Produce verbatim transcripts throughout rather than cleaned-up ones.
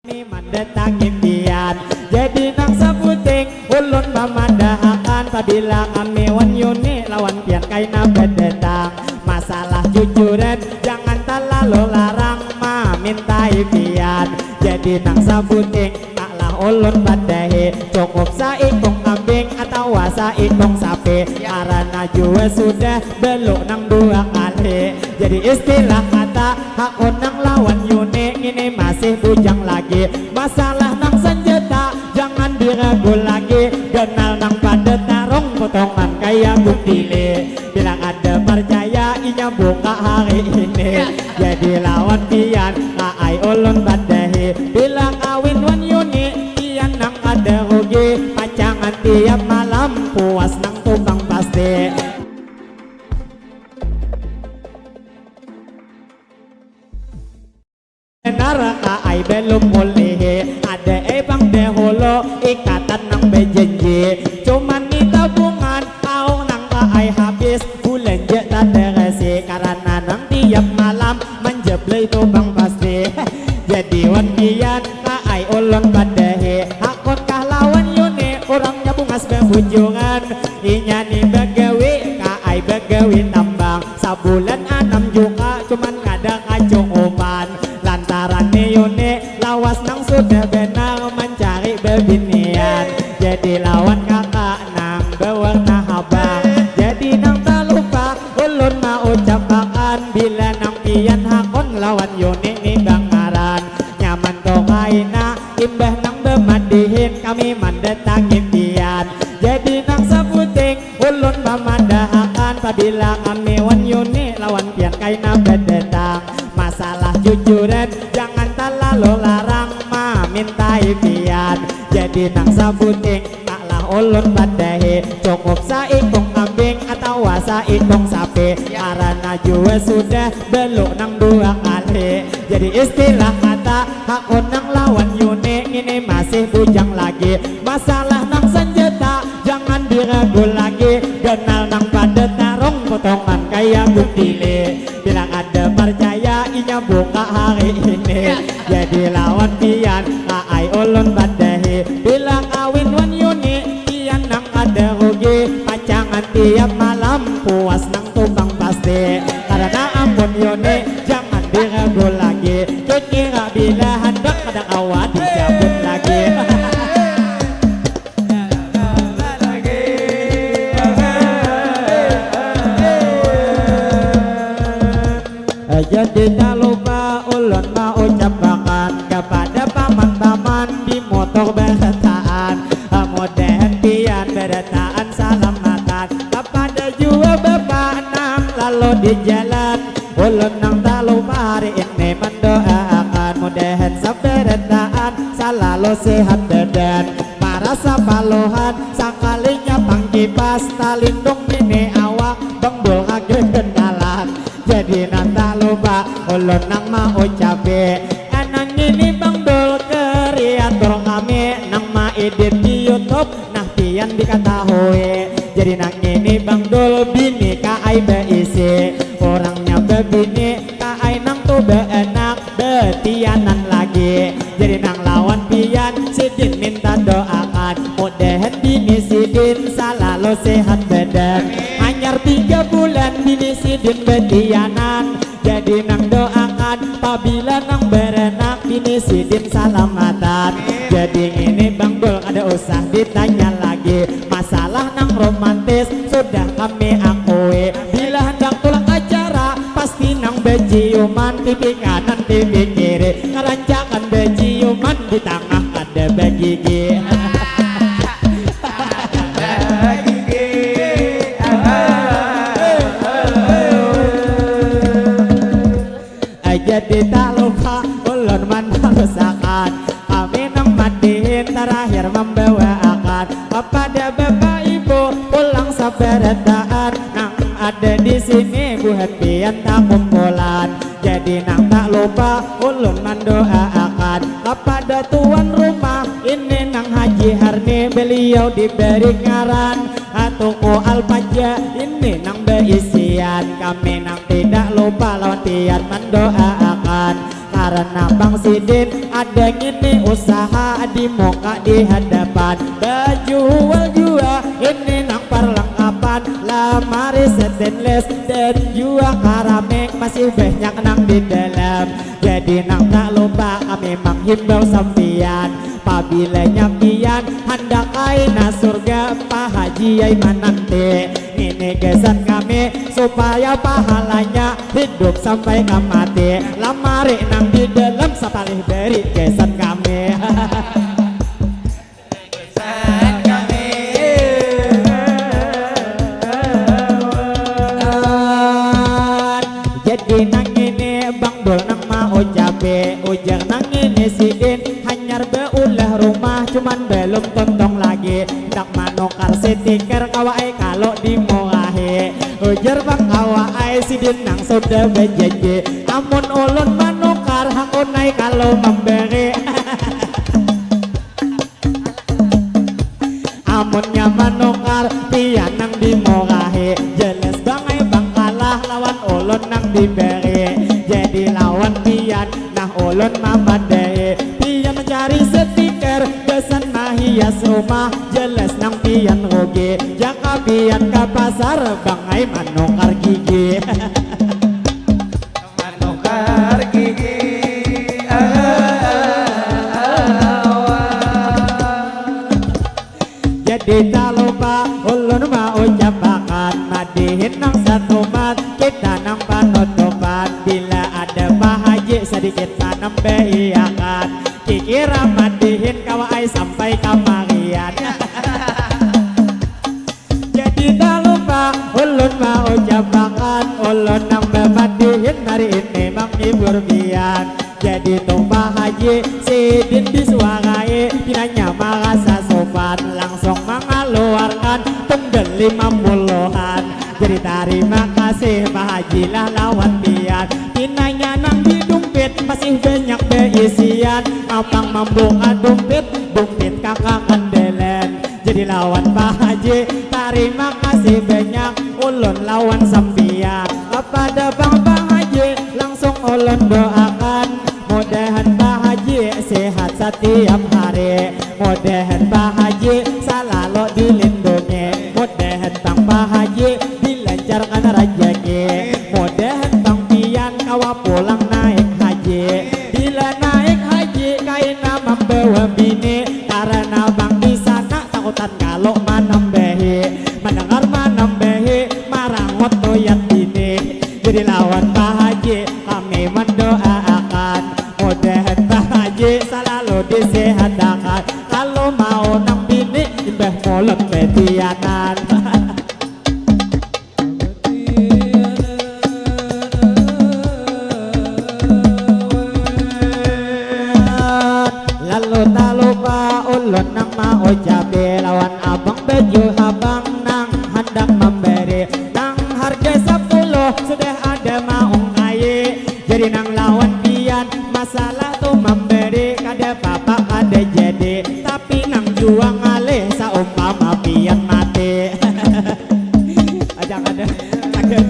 Kami mandatangi pian, jadi nang sabuting ulun mamadahakan, pabila kami wan Yuni lawan pian kaina badatang, masalah jujuran jangan talalu larang mamintai pian, jadi nang sabuting kalah ulun padahi, cukup saikung kambing atawa saikung sapi, karana jua sudah belu nang dua kali, jadi istilah kata hakun nang lawan Yuni ngini masih bujang lagi. Masalah nang sanjata jangan diragu lagi. Ganal nang pada tarung potongan kaya gundili. Bila kada parcaya inya buka hari ini. Jadi lawan pian kaai ulun badahi. Bila kawin wan Yuni pian nang kada rugi. Pacangan tiap malam puas nang tumbang pasti. Benar kaai belum ulihi, ada ai pang dahulu ikatan nang bajanji. Cuman ni tabungan kaung nang kaai habis, bulanja tadarasi karana nang tiap malam manjablai tu pang pasti. Jadi wan pian kaai ulun padahi, hakun kah lawan Yuni urangnya bungas babujuran. Inya ni bagawi kaai bagawi tambang. Sabulan anam juta cuman kada kacukupan, lantaran ni Yuni lawas nang sudah banar mancari babinian. Jadi lawan kaka nang bawarna habang, jadi nang talupa ulun maucapakan, bila nang pian hakun lawan Yuni ni bangaran. Nyaman tu kaina imbah nang bamadihin kami mandatangi pian, jadi nang sabuting ulun mamadahakan, pabila kami wan Yuni lawan pian kaina badatang, masalah jujuran jangan talalu larang mamintai pian, jadi nang sabuting kalah ulun padahi, cukup saikung kambing atawa saikung sapi, karana jua sudah belu nang dua kali, jadi istilah kata hakun nang lawan Yuni ngini masih bujang lagi. Masalah nang sanjata jangan diragu lagi, ganal nang pada tarung potongan kaya gundili. Bila kada parcaya inya buka hari ini. Jadi lawan pian kaai ulun padahi, bila kawin wan Yuni pian nang kada rugi, pacangan tiap malam puas nang tumbang pasti. Karana amun Yuni jangan diragu lagi, kikira bila handak kada kawa dicabut lagi. Jadi talupa ulun maucapakan kapada paman-paman di motor barataan, mudahan pian barataan salamatan, kapada jua bapa nang lalu di jalan. Ulun nang talupa hari ini mandoaakan, mudahan sabarataan salalu sehat badan, marasa paluhan sakalinya pang kipas, talindung ini awak Bang Dul kagagalan. Jadi nang talupa ulun nang maucapi, anang ini Bang Dul kreator kami nang maedit di YouTube. Nah pian dikatahui, jadi nang ini Bang Dul bini kaai baisi, orangnya babini kaai nang tu baanak batianan lagi. Jadi nang lawan pian sidin minta doakan, mudahan bini sidin salalu sehat badan. Hanyar tiga bulan bini sidin batianan. Jadi nang doakan pabila nang baranak bini sidin salamatan. Jadi ngini Bang Dul kada usah ditanya lagi, masalah nang romantis sudah kami akui. Bila handak tulak acara pasti nang baciuman, pipi kanan pipi kiri, karancakan baciuman di tangah kada bagigi. Jadi tak lupa ulun manarusakan, kami nang madihin terakhir membawaakan kepada bapak ibu pulang sabarataan nang ada di sini, buhan pian takumpulan. Jadi nang tak lupa ulun mandoaakan kepada tuan rumah ini nang Haji Harni, beliau diberi ngaran Tuku Alpaja ini nang baisian. Kami nang tidak lupa lawan pian mandoaakan ka Karena Bang Sidin ada ngini usaha di muka di hadapan, bajual jua ini nang perlengkapan, lamari stainless dan jua keramik masih banyak nang di dalam. Jadi nang tak lupa kami menghimbau sampian, pabilanya pian handak kaina surga, Pak Haji ai mananti. Ngini gasan kami supaya pahalanya hidup sampai ka mati. Lamari nang di dalam sapalih beri gasan kami. Gasan kami. Jadi nang ini Bang Dul nang maucapi, ujar nang ini sidin hanyar beulah rumah cuman belum tuntung lagi. Handak manukar stiker kawa ai kalo dimurahi. Ujar Bang kawa ai sidin nang sudah bajanji. Amun ulun manukar hakun ai kalo mambari. Amunnya manukar pian nang dimurahi, jelas Bang ai Bang kalah lawan ulun nang dibari. Jadi lawan pian nah ulun mamadai. Pian mancari stiker gasan mahias rumah, jelas nang pian rugi. Jaka pian ka pasar Bang ai manukar gigi. Manukar gigi. Jadi tak lupa ulun maucapakan madihin nang satumat kita nang panutupan. Bila ada Pak Haji sadikit manambahiakan, kikira madihin kawa ai sampai kamarian. Jadi tak lupa ulun maucapakan, ulun nang bamadihin hari ini manghibur pian. Jadi tumpah haji sidin disuarai, pinanya marasa sopan langsung mangaluarkan tunggal lima puluhan. Jadi tarima kasih Pak Haji lah lawan pian. Pinanya nang di dumpit masih banyak baisian, apang mambuka dumpit, dumpit kakak kandelan. Jadi lawan Pak Haji tarima kasih banyak, ulun lawan sampian. Kepada Bang Pak Haji langsung ulun doakan, mudahan Pak Haji sehat setiap hari. Mudahan Pak Haji salalu dilindungi. Mudahan Bang Pak Haji dilancarkan rajaki. Mudahan Bang pian kawa pulang naik haji. Bila naik haji kaina mambawa bini, karena Bang di sana takutan kalu manambahi. Mandangar manambahi marangut tuyat bini. Jadi lawan Pak Haji kami mandoaakan, mudahan Pak Haji salalu disehatakan. Kalu mau nang bini imbah mulut betianan. Lalu tak lupa ulun nang maucapi lawan abang baju habang nang handak mambari nang harga sapuluh sudah ada maungkai. Jadi nang lawan pian masalah tu mambari kada papa kada jadi, tapi nang jua ngalih saumpama pian mati. Aja kada kada.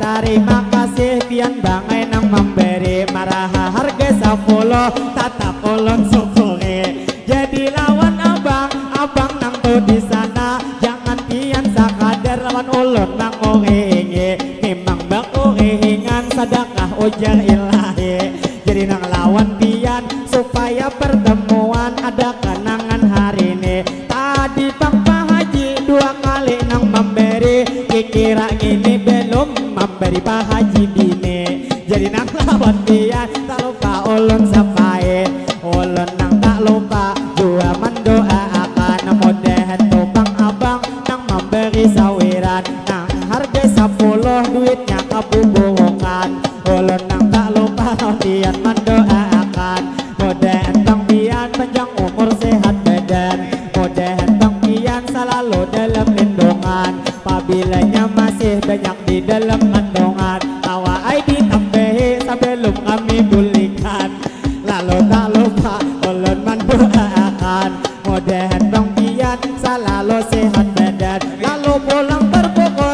Tarima kasih pian bangai nang mambari, maraha harga sapuluh tatap ulun syukuri. Jadi lawan abang, abang nang tu di sana, jangan pian sakadar lawan ulun nang urihingi. Memang bakurihingan sadakah ujar ilahi. Jadi nang lawan pian supaya pertemuan ada kenangan hari ini. Tadi pang Pak Haji dua kali nang mambari, kikira ngini belum mambari Pak Haji bini. Jadi nang lawan pian tak lupa ulun sapai, ulun nang tak lupa jua mandoaakan. Mudahan tu pang abang nang mambari sawiran nang harga sapuluh duitnya kabuburukan. Ulun nang tak lupa lawan pian mandoaakan, mudahan pang pian panjang umur sehat badan, mudahan pang pian salalu dalam lindungan. Pabilanya masih banyak di dalam kandungan, kawa ai ditambahi sabalum kami bulikan. Lalu tak lupa ulun mandoaakan, mudahan pang pian salalu sehat badan, lalu pulang terpukul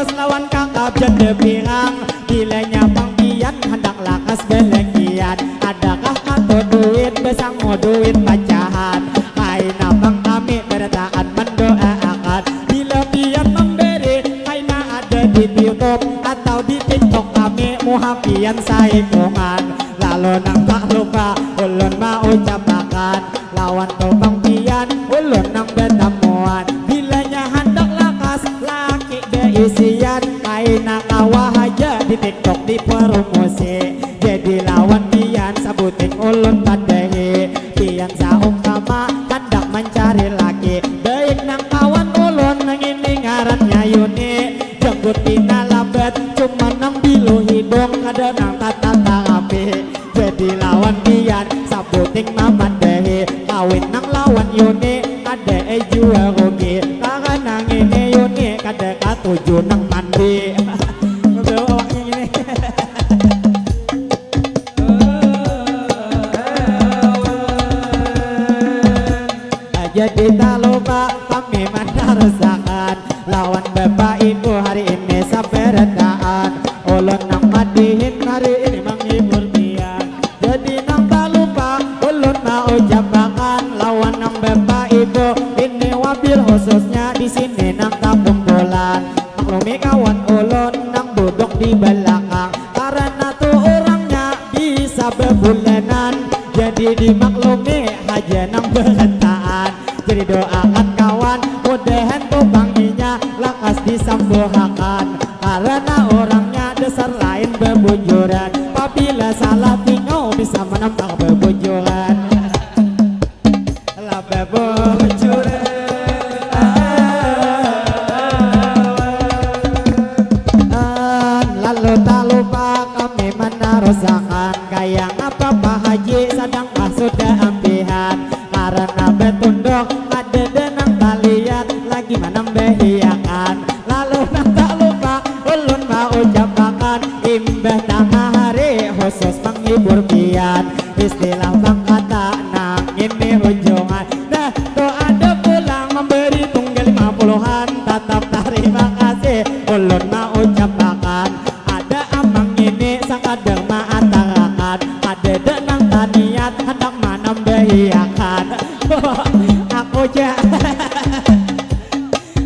Tahu di TikTok kami muha pian saikungan. Lalu nang tak lupa ulun maucapakan lawan tupang pian ulun nang batamuan. Bilanya handak lakas laki beisian, kaina kawa haja di TikTok diprumusi. Jadi lawan pian sabuting ulun padahi. Pian saumpama handak mancari laki, baik nang kawan ulun nang ini ngarannya Yuni. Janggut pina labat, cuma nang bilu hidung kada nang tatata rapi. Jadi lawan pian sabuting mamadahi, kawin nang lawan Yuni kada ai jua rugi, karana ngini Yuni kada katuju nang mandi. Betul awaknya ngini. Jadi tak lupa kami manarusakan lawan bapak ibu hari ini sabarataan. Ulun nang madihin hari ini manghibur pian. Jadi nang tak lupa ulun maucapakan lawan nang bapak ibu ini wabil khususnya di sini nang takumpulan. Maklumi kawan ulun nang duduk di balakang, karana tu urangnya bisa babulanan, jadi dimaklumi haja nang barataan. Jadi doakan kawan, mudahan tupang inya lakas disambuhakan, karana urangnya dasar lain babujuran. Pabila salah tingau bisa manampak babujuran. Lah babujuran. Lalu tak lupa kami manarusakan, kaya ngapa Pak Haji sadangkah sudah ampihan, karana batunduk kadada nang taliat lagi manambahiakan. Lalu nang tak lupa ulun maucapakan, imbah tangah hari khusus manghibur pian, istilah bangkata nang ini hujungan. Nah, tu ada pulang mambari tunggal lima puluhan, tatap tarima kasih ulun maucapakan. Ada amang ini sakadar maatarakan, kadada nang taniat handak manambahiakan. Aku ja.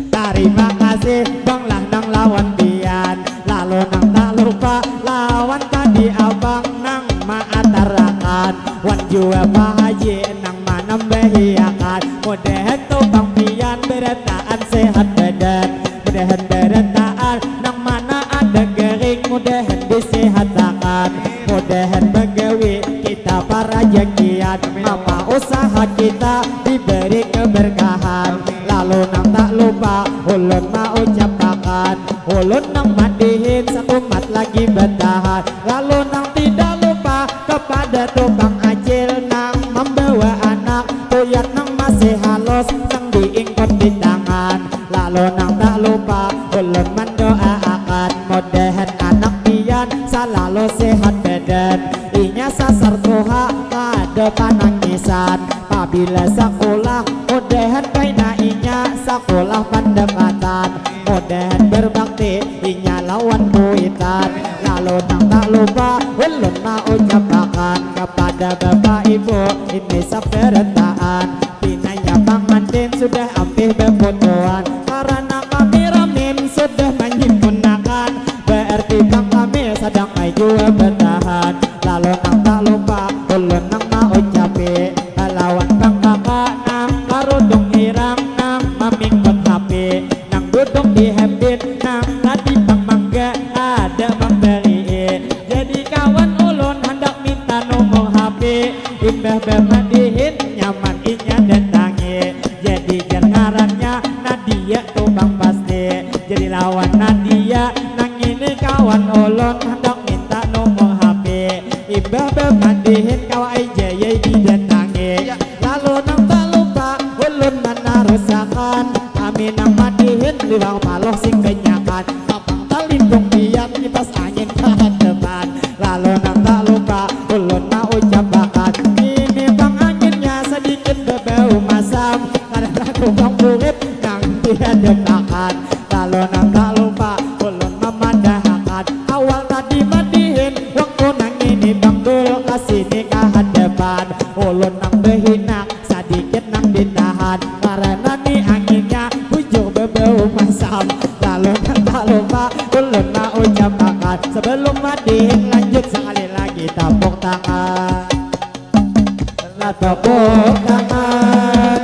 Tarima kasih bang lah nang lawan pian, lalu nang tak lupa lawan tadi abang nang maatarakan, wan jua Pak Haji nang manambahiakan. Mudahan tupang pian barataan sehat badan, mudahan barataan nang mana ada garing mudahan disehatakan, mudahan bagawi kita parajakian, apa usaha kita diberi keberkahan. Lalu nang tak lupa ulun maucapakan, ulun nang madihin satumat lagi batahan. Lalu nang tidak lupa kepada tukang acil nang mambawa anak, tuyat nang masih halus nang diingkut di tangan. Lalu nang tak lupa ulun mandoaakan, mudahan anak pian salalu sehat badan, inya sasar tuha kada panangisan. Pabila sakulah, mudahan kaina inya sakulah pandapatan, mudahan berbakti inya lawan kuitan. Lalu nang tak lupa ulun maucapakan kepada bapak ibu ini sabarataan, pinanya pangantin sudah ampih baputuan, karana kami ramin sudah manyimpunakan, berarti pang kami sadang ai jua batahan. Lalu nang tak lupa ulun nang maucapi lawan pang kaka nang karudung hirang nang mamingkut hapi, nang duduk di hembin nang tadi pang mangga ada mambarii. Jadi kawan ulun handak minta nomor hapi, imbah bamadihin nyaman inya datangi. Jadi jar ngarannya Nadia tu pang pasti. Jadi lawan Nadia nang ini kawan ulun handak minta nomor hapi, imbah bamadihin kawa ai ja yai didatangi. Lalu nang tak lupa ulun manarusakan, kami nang madihin liwar paluh sing banyakan, kapang talindung pian kipas angin kahadapan. Lalu nang tak lupa ulun maucapakan, ini pang anginnya sadikit babau masam, karana kubang burit nang dihadapakan. Lalu nang tak lupa ulun mamadahakan, awal tadi madihin waktu nang ini bang dul kasini kahadapan, ulun nang bahinak sadikit nang ditahan, karana ni anginnya bujur babau masam. Lalu nang tak lupa ulun maucapakan, Sebelum madihin lanjut, sekali lagi tepuk tangan. Nah, tepuk tangan.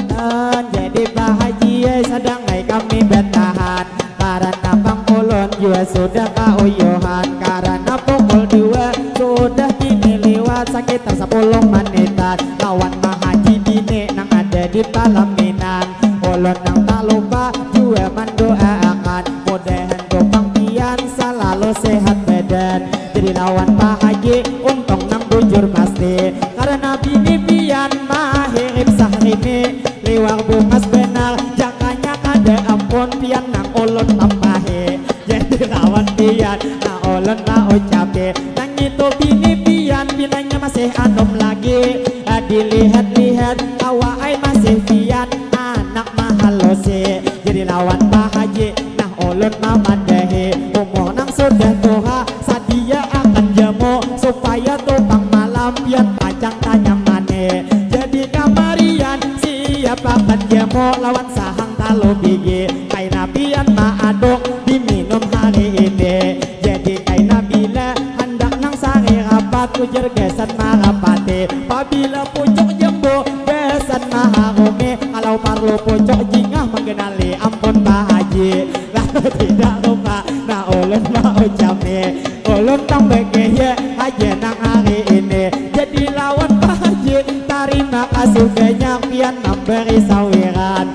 Dan jadi Pak Haji, eh, sadang ai kami bertahan. Karena pang ulun jua sudah kauyuhan. Karena pukul dua sudah kini liwat, sekitar sepuluh menitan. Lawan Pak Haji bini nang ada di palaminan. Ulun nang tak lupa jua mandoaakan, mudahan tu pang pian salalu sehat badan. Jadi lawan Pak Haji, untung nang bujur pasti. Karena bini pian mahirip Sahrini, liwar bungas banar, jakanya kada ampun, pian nang ulun tambahi. Jadi lawan pian, nah, ulun maucapi, nang itu bini pian, pinanya masih anum lagi. Ah, dilihat-lihat, kawa ai masih pian, anak mahalusi. Jadi lawan Pak Haji, nah, ulun mamadahi, umur nang sudah tuha, sadia akan jamu, supaya tu pang malam pian pacang tanyamani. Jadi kamarian, siap akan jamu lawan sahang talu bigi. Kaina pian maaduk diminum hari ini. Jadi kaina bila handak nang sari rapat, ujar gasan marapati. Pabila pucuk jambu gasan maharumi, kalau parlu pucuk jingah mangganali, ampun Pak Haji. Lalu tidak lupa, nah, ulun maucapi, ulun pang bagaya haja nang hari ini. Jadi lawan Pak Haji, tarima kasih banyak pian mambari sawiran.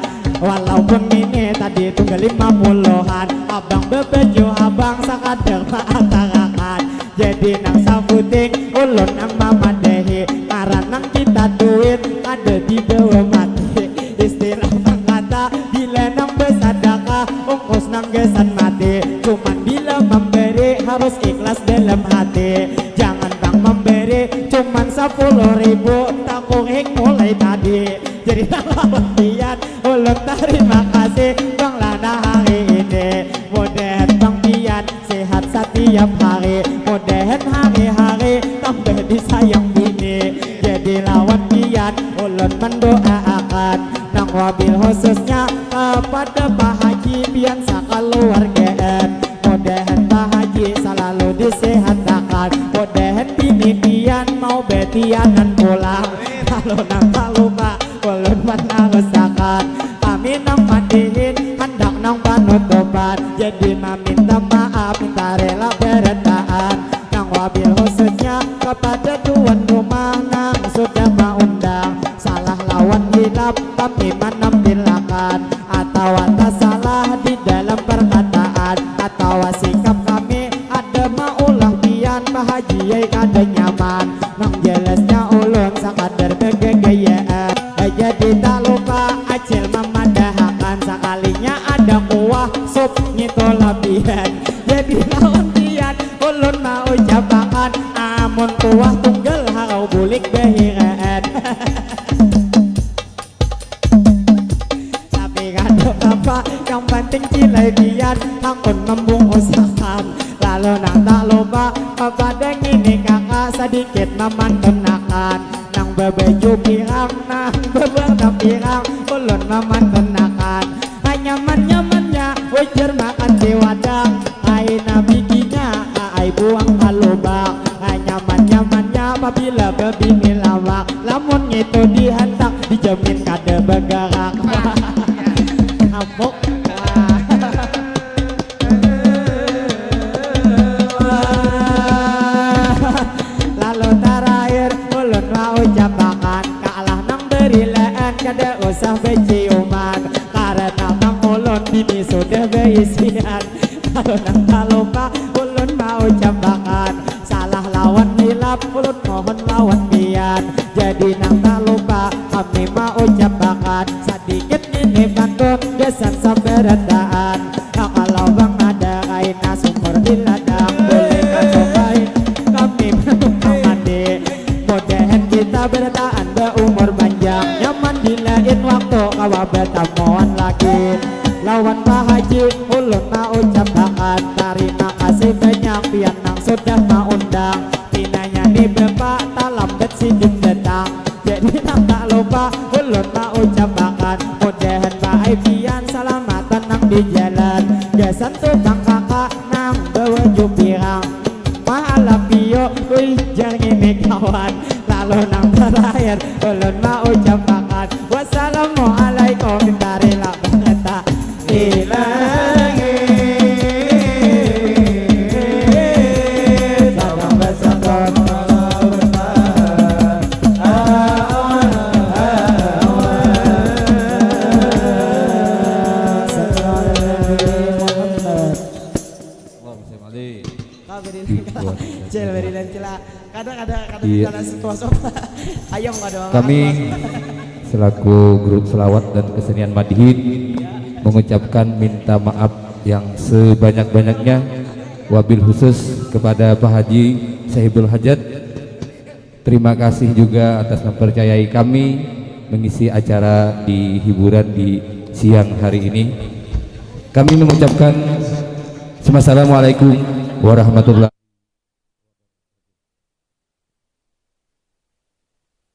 Walaupun ini tadi tunggal lima puluhan, abang babaju abang sakadar maatarakan. Jadi nang sabuting ulun nang mamadahi, ngaran nang kita duit kada dibawa mati. Istilah nang kata bila nang basadakah, ungkus nang gasan mati. Cuman bila mambari harus ikhlas dalam hati. Jangan pang mambari cuman sapuluh ribu, takuring mulai tadi. Jadi nang lawan pian, ulun tarima kasih bang lana hari ini. Mudahan bang pian sehat satiap hari. Mudahan hari-hari tambah disayang bini. Jadi lawan pian, ulun mandoaakan, nang wabil khususnya kepada Pak Haji pian sakaluargaan. Mudahan Pak Haji salalu disehatakan. Mudahan bini pian mau batianan pulang. Lalu nang talupa, ulun manarusakan. Kami nang madihin, handak nang panutupan. Jadi maminta maaf, minta rela barataan. Nang wabil khususnya kepada tuan rumah nang sudah maundang. Salah lawan hilap, kami manampilakan. Atawa tasalah di dalam perkataan, atawa sikap kami ada maulah pian, Pak Haji ai kada nyaman. Nang jelasnya ulun sakadar bagagayaan. Eh, jadi tak lupa Acil mamadahakan, sakalinya ada kuah sup ngitu labihan. Jadi lawan pian ulun maucapakan, amun kuah tunggal harau bulik bahiraan. Tapi kada apa, yang penting cilai pian hakun mambungusakan. Lalu nang tak lupa kepada ngini kakak, sadikit mamantunakan. Nang babaju pirang, nang bawarna pirang, ulun mamantunakan. Hanyaman-nyamannya ujar makan di wadang. Kaina biginya aai buang ka lubang. Hanyaman-nyamannya pabila babini lawak. Lamun ngitu dihantak, dijamin kada bagarak. Amuk. Lalu tarakhir ulun maucapakan, kalah nang barilaan kada usah baciuman. Karena pang ulun bini sudah baisian. Lalu nang talupa ulun maucapakan, salah lawan hilap ulun mohon lawan pian. Jadi nang talupa kami maucapakan, sadikit ngini pantun gasan sabarataan. Nah, kalau bang ada kaina sumur di ladang, boleh kacobai kami manukar mandi. Mudahan kita barataan baumur panjang, nyaman di lain waktu kawa batamuan lagi. Lawan Pak Haji ulun maucapakan, tarima kasih banyak pian nang sudah maundang. Pinanya ni bapak talambat sidin datang. Jadi nang tak lupa ulun maucapakan, mudahan baai pian salamatan nang di jalan gasan tukang kakak nang bawaju pirang. Mahalap iyo, ujar ngini kawan. Lalu nang terakhir, ulun maucap akan wassalamualaikum, tarila banget tak ilangi. Sadang basakam. Allahumma shalli ala Muhammad. Allahumma shalli ala Kak Beri dan Kak Cil, Beri dan Kila. Kada, kada, kada Iya. Minta nasi tuas apa? Ayam kada apa? Kami selaku grup selawat dan kesenian Madihin mengucapkan minta maaf yang sebanyak-banyaknya, wabil khusus kepada Pak Haji Sahibul Hajat. Terima kasih juga atas mempercayai kami mengisi acara di hiburan di siang hari ini. Kami mengucapkan wassalamualaikum warahmatullahi